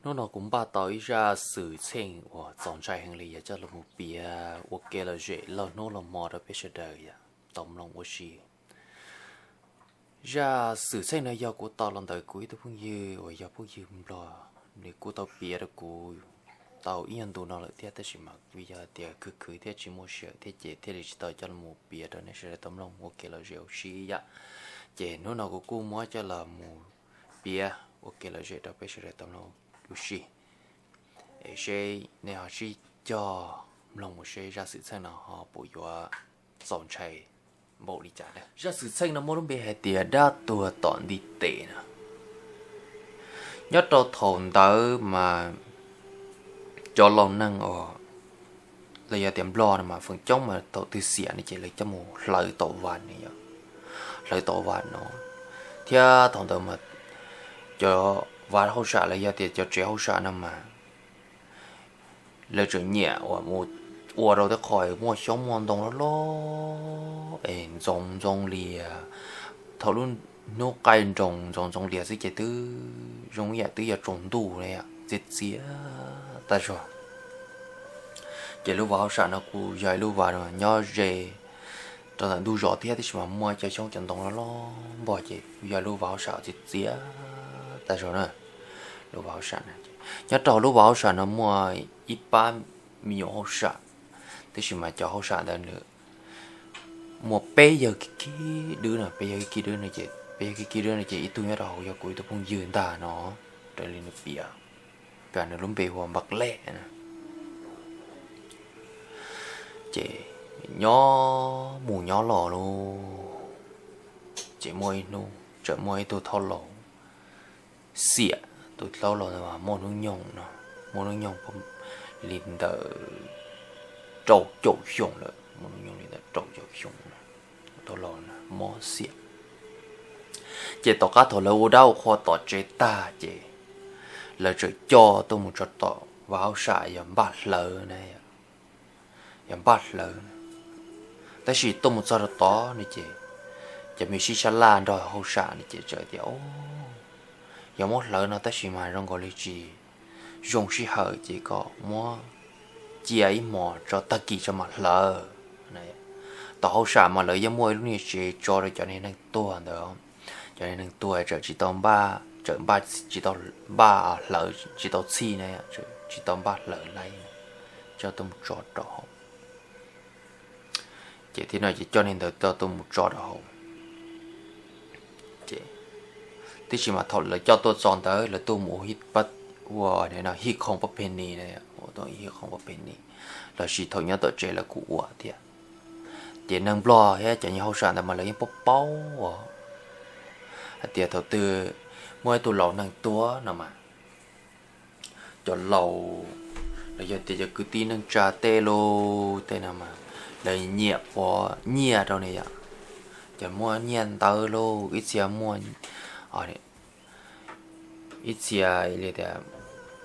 Hnub no kuv npaj tau ib zaj xwm txheej uas txaus ntshai heev li, yog coj los mus piav ua kev lom zem laug hnub laug hmo rau peb sawv daws yom tau mloog ua si. Zaj xwm txheej no yog kuv tau los ntawm kuv ib tug phooj ywg uas yog phooj ywg Nplog, nws kuj tau piav rau kuv tau ib nyuag ntu no lawm thiab, tab sis mas kuv yog tias khwv khwv thiab tsis muaj sij hawm thiab ces thiaj li tsis tau coj los mus piav rau nej sawv daws tau mloog ua kev lom zem ua si yom. Ces hnub no kuv kuj muab coj los mus piav ua kev lom zem rau peb sawv daws tau mloog ua si. Es seb nej ho sib cog mloog mus seb zaj xwm txheej no ho puas yuav txaus ntshai npaum li cas na. Zaj xwm txheej no muaj lub npe hais tias dab tuag tom ntiv tes no. Nyob rau thaum ntawd mas cov laus neeg os, los yog tias Nplog no mas feem coob mas thaum twg xiam no ces lawv coj mus hlawv tom vaj no, hlawv tom vaj no, thiab thaum ntawd mas cov vaj hauj sam los yog tias cov tsev hauj sam no mas lawv tseem nyiam ua rau tej qho muaj xyoob muaj ntoo loj loj es ntxoov ntxoo lias. Thaum lub hnub qaij nroos ntxoov ntxoo lias xwb ces twb zoo ib yam twb yuav tsaus ntuj li, txias txias tag zog. Ces lub vaj hauj sam no kuj yog ib lub vaj nyob ze rau ntawm ntug zos thiab, tab sis mas muaj cov xyoob cov ntoo loj loj npog ces kuj yog lub vaj hauj sam txias txias tag zog na. Lub vaj hauj sam no, nyob rau lub vaj hauj sam no muaj ib pab me nyuam hauj sam, tab sis mas cov hauj sam ntawd nws muaj peb yawg khib khib dwb no, peb yawg khib khib dwb no ces, peb yawg khib khib dwb no ces ib tug nyob rau hauv yog kuv ib tug phooj ywg ntag no, raws li nws piav, nws lub npe hu ua Npaj Lej na. Ces nyob mus nyob los lauj, ces muaj ib hnub txawm muaj ib tug thaub laus xiam, tus thaub laus ntawd mas muaj hnub nyoog no, muaj hnub nyoog li ntawm rau caum xyoo lawm, muaj hnub nyoog li ntawm rau caum xyoo, thaub laus mob xiam. Ces tom qab thaum lawv ua dab ua qhua tom tsev tag ces lawv txawm coj tuaj mus tso tom vaj hauj sam yog Npaj Hlawv na, yog Npaj Hlawv. Tab sis tuaj mus txog rau tod no ces cov me sib sab laj nrog hauj sam no ces txawm tias, yog muab hlawv no tab sis mas zoo nkaus li tsis zoo sij hawm ces kom muab cia ib hmos tso tag kis tso mam hlawv. Tom hauj sam mas lawv yeej muaj ib lub niag tsev tso rau cov niag neeg tuag ntawd, cov niag neeg tuag txawm tsis tau npaj, txawm npaj tsis tau, npaj hlawv tsis tau txhij na, tsis tau npaj hlawv laib, coj tuaj mus tso rau hauv. Ces thiab no ces coj niag ntawd coj tuaj mus tso rau hauv. Ces tab sis mas thaum lawv coj tuaj txog ntawd lawv tuaj mus ua hij khoom pab phe ni, hij khoom pab phe ni, lossis thaum nyob tom tsev lawv kuj ua thiab. Ces neeg Nplog thiab cov niag hauj sam ntawd mas lawv yeej paub paub hais tias thaum twg muaj ib tug laus neeg tuag no mas cov laus los yog tias cov kwv tij neej tsa tej lus tej no mas lawv nyiam pov nyiaj rau ne yom. Cov muaj nyiaj ntawv lauj, ib txhia muaj, ib txhia li tias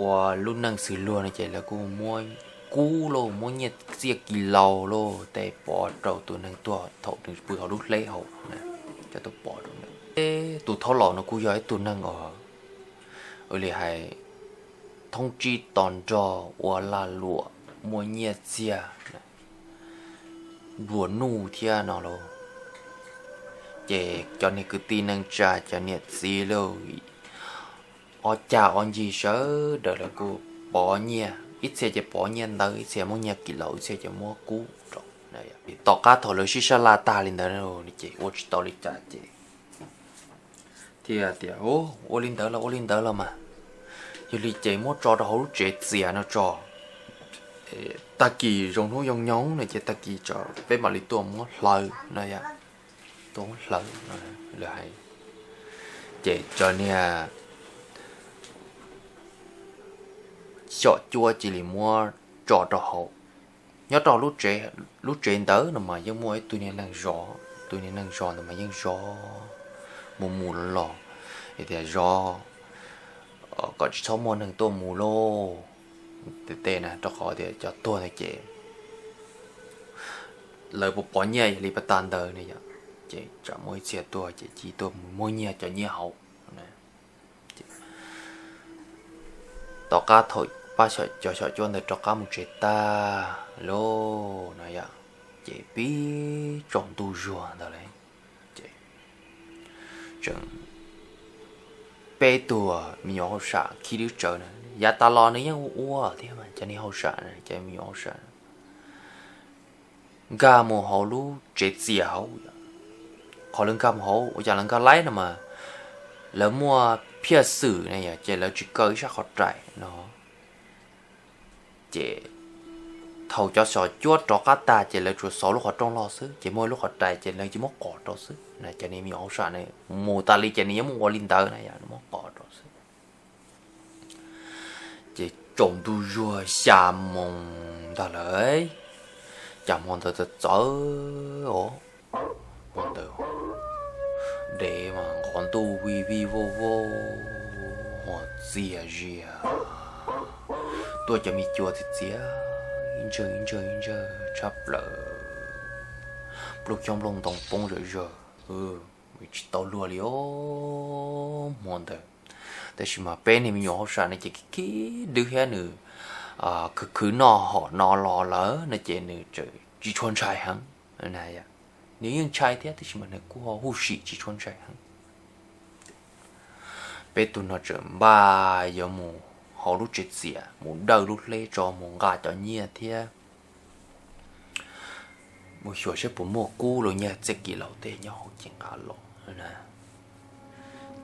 ua lub neej xws luag no ces lawv kuj muab kub lauj, muab nyiaj txiaj kis laus lauj tej pov rau tus neeg tuag thaum nws pw hauv lub hleb hauv na, coj tuaj pov rau. Tus thaub laus no kuj yog ib tug neeg uas ua li hais thoob tsib to nrog ua lag luam muaj nyiaj txiag nplua nuj thiab no lauj. Ces cov niag kwv tij neej tsa cov niam txiv lauj, ob cag ob ncig sawv daws lawv kuj pov nyiaj, ib txhia ces pov nyiaj ntawv, ib txhia muab nyiaj kis laus, ib txhia ces muab kub rau. Tom qab thaum lawv sib sab laj tag li ntawd ces ua tsis tau li cas ces thiaj tias, ua li ntawd los ua li ntawd los mas, yog li ces muab tso rau hauv lub tsev txias no tso, tag kis zoo hnub yoo nyoog no ces tag kis tso peb mam li tuaj muab hlawv no yom, tuaj muab hlawv no lawv hais. Ces cov niag xyom cuab cia li muab tso rau hauv. Nyob rau lub tsev ntawd no mas yeej muaj ib tug niag neeg zov, tus niag neeg zov ntawd mas yeej zov mus mus los los, tias zov kom tsis txhob muaj neeg tuaj mus lauj, tej tej na, rau qhov tias cov tuag ntawd ces lawv puas pov nyiaj yog li pas tas ntawd ne yom, ces tsam muaj ib txhia tuag ces cia tuaj muab nyiaj cov nyiaj hauv. Tom qab thaum pab cov xyom cuab ntawd rov qab mus tsev tag lawm no yom, ces pib tsaus ntuj zuag ntawd lawm, ces tseem peb tug me nyuam hauj sam khib dwb tsawv na, yav tas los nws yeej ua ua thiab mas cov niag hauj sam, cov me nyuam hauj sam nkag mus hauv lub tsev txias hauv. Qhov lawv nkag mus hauv ua cas lawv nkag laib no mas lawv muaj phiaj xwm ne yom, ces lawv tsis kaw ib sab qhov rais no. Ces thaum cov xyom cuab rov qab tag ces lawv tsuas xov lub qhov rooj loj xwb, ces muaj ib lub qhov rais ces lawv cia muab qos rau xwb na. Cov niag me nyuam hauj sam na mus tas li ces nws yeej muaj ua li ntawd na yom, muab qos rau xwb. Ces tsaus ntuj zuag xya moos ntag lawm, cas hmo ntawd txawv txawv os, hmo ntawd dev mas nqov ntuj vij vij vauj vauj, hos txias zias, tuaj cov me cua txias txias, ib ntsawj ib ntsawj ib ntsawj tshaj plaws, nplooj xyoob nplooj ntoo poob zawm zawg, tsis tau luag li os hmo ntawd. Tab sis mas peb niag me nyuam hauj sam no ces khib dwb thiab nws khwv khwv noj hom no los lawm no ces nws tsis tshua ntshai heev. Nws yeej ntshai thiab tab sis mas nws kuj huj sim tsis tshua ntshai heev. Peb tug no txawm npaj yuav mus hauv lub tsev txias mus dawj lub hleb tso mus nqa cov nyiaj thiab mus xyuas saib puas muaj kub los nyiaj txiag kis laus tej nyob hauv ces nqa los na.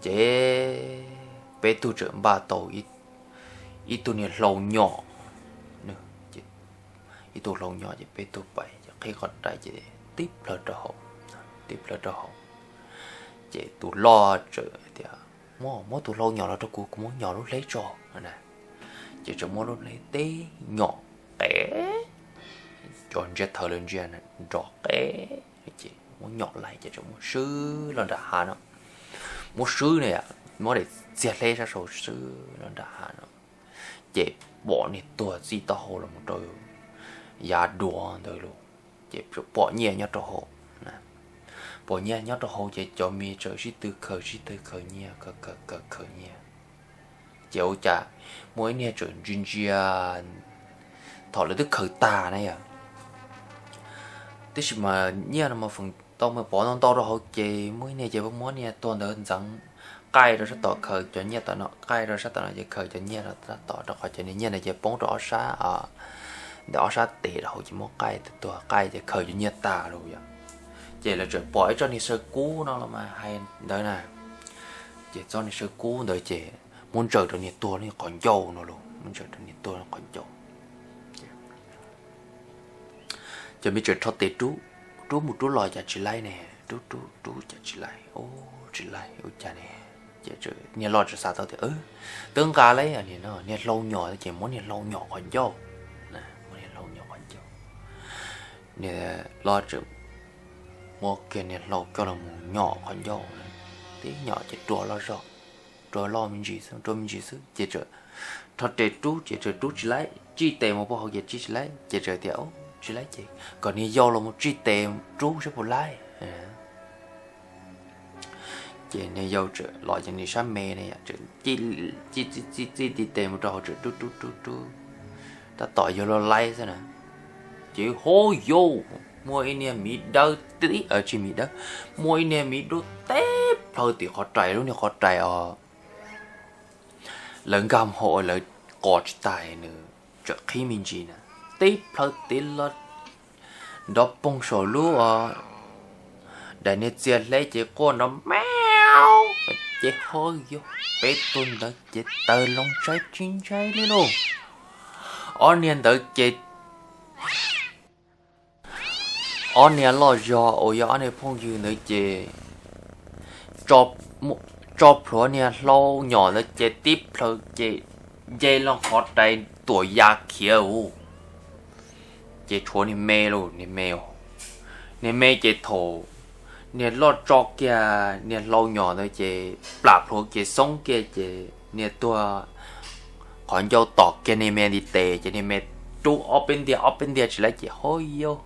Ces peb tug txawm npaj tau ib tug niag hlau nyom, ib tug hlau nyom ces peb tug pais ces qhib qhov rais ces tib plhaw rau hauv, tib plhaw rau hauv. Ces tus loj txawm tias, Muab, muab tus hlau nyom los rau kuv, kuv muab nyom lub hleb tso. Ces txawm muab lub hleb teb nyom qe, cov ntsiab thaw lawv ntsia nrov qe, ces muab nyom laij ces txawm muab swb los nram hav no. Muab swb ne, muab daim txiag hleb sab saud swb los nram hav no. Ces pom niag tuag txij taub hau los mus rau yav duav ntawd los, ces pom nyiaj nyob rau hauv. Pom nyiaj nyob rau hauv ces cov me txawm sib tw khaws sib tw khaws nyiaj, khaws khaws khaws nyiaj. Ces ua cas muaj ib niag txawm ntsia ntsia, thaum lawv twb khaws tag na yom, tab sis mas nyiaj no mas feem tau mas pov ntau ntau rau hauv ces muaj ib niag ces muab niag tuag ntawd ntxeev qaij rau sab tom, khaws cov nyiaj tom no qaij rau sab tom no ces khaws cov nyiaj rau sab tom, rau qhov cov niag nyiaj ntawd ces poob rau ob sab, ntawm ob sab tes rau hauv ces muab qaij, tus tuag qaij ces khaws cov nyiaj tas lawm yom. Ces lawv txawm pom ib txoj niag saw kub no los mas hais ntawd na. Ces txoj niag saw kub ntawd ces muab ntsaws rau niag tuag lub qhov ncauj no los, muab ntsaws rau niag tuag lub qhov ncauj. Ces me txawm rho tes rub, rub mus rub los cas tsis laib ne, rub rub rub cas tsis laib, ub tsis laib ua cas ne. Ces niag loj txawm xav tau tias, Twb nqa laib niag hlau nyom ces muab niag hlau nyom qhov ncauj, muab niag hlau nyom qhov ncauj. Niag loj txawm muab kiag niag hlau coj los mus nyom qhov ncauj, tib nyom ces rua loj zog, rua loj me ntsis xwb, rua me ntsis xwb ces txawm rho tes rub ces txawm rub tsis laib, tsij tes mus puag hauv ces tsij tsis laib ces txawm tias, Tsis laib ces kom niag yau los mus tsij tes rub saib puas laib. Ces niag yau txawm los ces nws sab me ne, txawm txij txij txij txij tes mus rau hauv txawm rub rub rub rub, tab tom yuav luag laib xwb na. Ces hov yau, muaj ib niag miv dawb, tsis miv dawb, muaj ib niag miv dub tib plhaw tim qhov rais, lub niag qhov rais os. Lawv nkag mus hauv lawv qos tsis tag nws txawm qhib me ntsis na, tib plhaw tiv los nrov poog saum lub daim niag txiag hleb ces quaj nrov me ces hov yau, peb tug ntawd ces tawg loo ntshai tsis ntshai li lauj. Ob niag ntawd ces ob niag loj zog uas yog ob niag phooj ywg ntawd ces tso plhuav niag hlau nyom ntawd ces tib plhaw ces nce loo qhov rais tuam ya khiav ua. Ces tshuav niag me lauj, niag me, niag me ces thaum niag loj tso kiag niag hlau nyom ntawd ces plam plhuav kiag xoob kiag ces niag tuag qhov ncauj tom kiag niag me ntiv tes ces niag me rub ob peb ntiag ob peb ntiag tsis laib ces hov yau,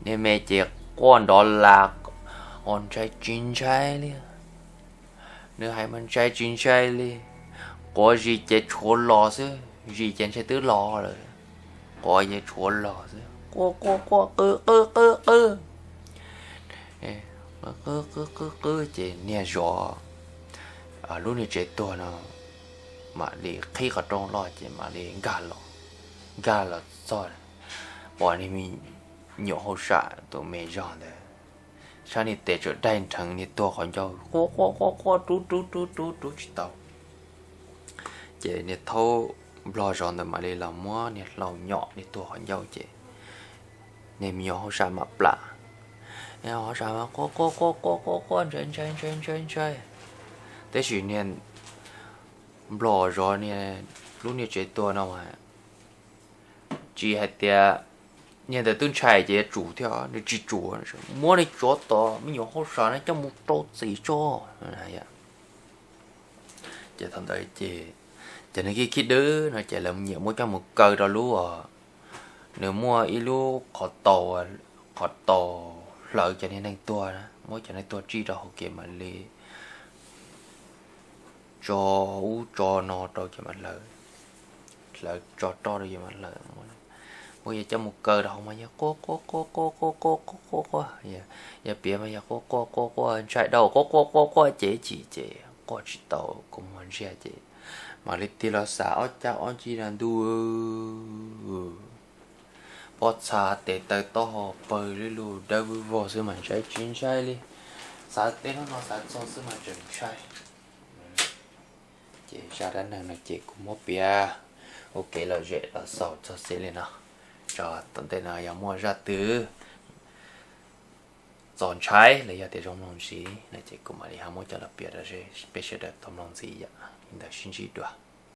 niag me ces quaj nrov las, ntshai tsis ntshai li. Nws hais mas ntshai tsis ntshai li, Quav zis ces tshuav los xwb, zis ces ntshe twb los lawm, quav ces tshuav los xwb, quaj quaj quaj qw qw qw qw, qw qw qw qw ces niag zov lub niag tsev tuag no mam li qhib qhov rooj loj ces mam li nkag los, nkag los txog pom niag me nyuam hauj sam tus me zog ntawd, sab niag tes tseem daig nrheev niag tuag qhov ncauj, quaj quaj quaj quaj rub rub rub rub rub tsis tau. Ces niag thaub nplog zov ntawd mam li los muab niag hlau nyom niag tuag qhov ncauj ces niag me nyuam hauj sam mam plam, hauj sam quaj quaj quaj quaj quaj quaj ntshai ntshai ntshai ntshai ntshai. Tab sis niag nplog zov niag lub niag tsev tuag no mas tsis hais tias niag ntawd twb ntshai ces yuav tsum thiab, nws tsis tsum, muab niag tsov tom me nyuam hauj sam no coj mus rau txim tso. Ces thaum ntawd ces cov neeg khib khib dwb no ces lawv nyiam muab coj mus kaw rau lub, nws muaj ib lub qhov taus, qhov taus hlawv cov niag neeg tuag na, muab cov neeg tuag tsij rau hauv kev mam li tso ub tso no rau ces mam hlawv, hlawv tso roj rau ces mam hlawv. Muab yog coj mus kaw rau hauv mas yog quaj quaj quaj quaj quaj quaj quaj quaj quaj, yog piav mas yog quaj quaj quaj quaj ntshai dhau quaj quaj quaj quaj ces chim ces quaj tsis tau kua muag ntsiag ces mam li tig los xav ob cag ob ncig no ntuj, pob txha tes taw taub hau pawg lug dawb vog xwb mas ntshai tsis ntshai li. Xav tej hnub no xav txog xwb mas tseem ntshai. Ces zaj dab neeg no ces kuv muab piav ua kev lom zem los xaus txog xws li no, tso tom ntej no yog muaj zaj twg txaus ntshai los yog tias zoo mloog ntxiv no ces kuv mam li ho muab coj los piav rau peb sawv daws tau mloog ntxiv yom. Li ntawd sib ntsib dua.